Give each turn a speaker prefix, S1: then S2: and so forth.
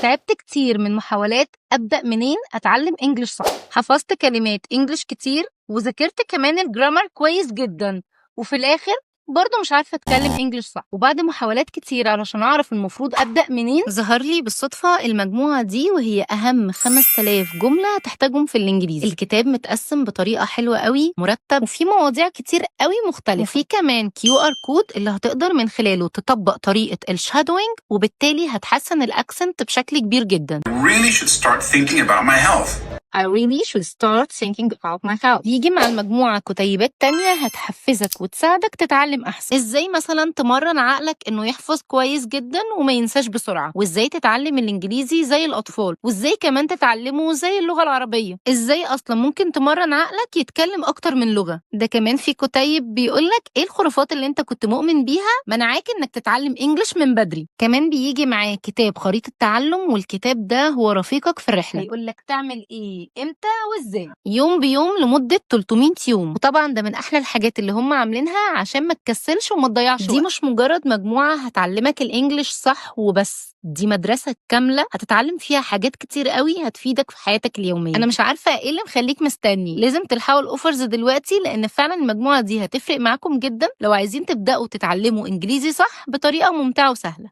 S1: تعبت كتير من محاولات أبدأ منين أتعلم English صح. حفظت كلمات English كتير وذاكرت كمان ال grammar كويس جدا، وفي الآخر برضه مش عارفة أتكلم English صح. وبعد محاولات كتير علشان أعرف المفروض أبدأ منين، ظهر لي بالصدفة المجموعة دي، وهي أهم 5000 جملة تحتاجهم في الإنجليزي. الكتاب متقسم بطريقة حلوة قوي، مرتب، وفي مواضيع كتير قوي مختلفة، وفي كمان QR code اللي هتقدر من خلاله تطبق طريقة ال shadowing، وبالتالي هتحسن ال accent بشكل كبير جدا.
S2: Really should start thinking about my health.
S1: I really should start thinking about my health. يجي مع المجموعة كتيبات تانية هتحفزك وتساعدك تتعلم أحسن. إزاي مثلا تمرن عقلك إنه يحفظ كويس جدا وما ينساش بسرعة، وإزاي تتعلم الإنجليزي زي الأطفال، وإزاي كمان تتعلمه زي اللغة العربية، إزاي أصلا ممكن تمرن عقلك يتكلم أكتر من لغة. ده كمان في كتيب بيقولك إيه الخرافات اللي أنت كنت مؤمن بيها منعاك إنك تتعلم English من بدري. كمان بيجي معاه كتاب خريطة تعلم، والكتاب ده هو رفيقك في الرحلة، هيقول لك تعمل ايه، امتى، وازاي، يوم بيوم لمدة 300 يوم. وطبعا ده من احلى الحاجات اللي هم عاملينها عشان ما تكسلش وما تضيعش. دي مش مجرد مجموعة هتعلمك ال English صح وبس، دي مدرسة كاملة هتتعلم فيها حاجات كتير قوي هتفيدك في حياتك اليومية. انا مش عارفة ايه اللي مخليك مستني، لازم تلحقوا ال offers دلوقتي، لان فعلا المجموعة دي هتفرق معاكم جدا لو عايزين تبدأوا تتعلموا انجليزي صح بطريقة ممتعة وسهلة.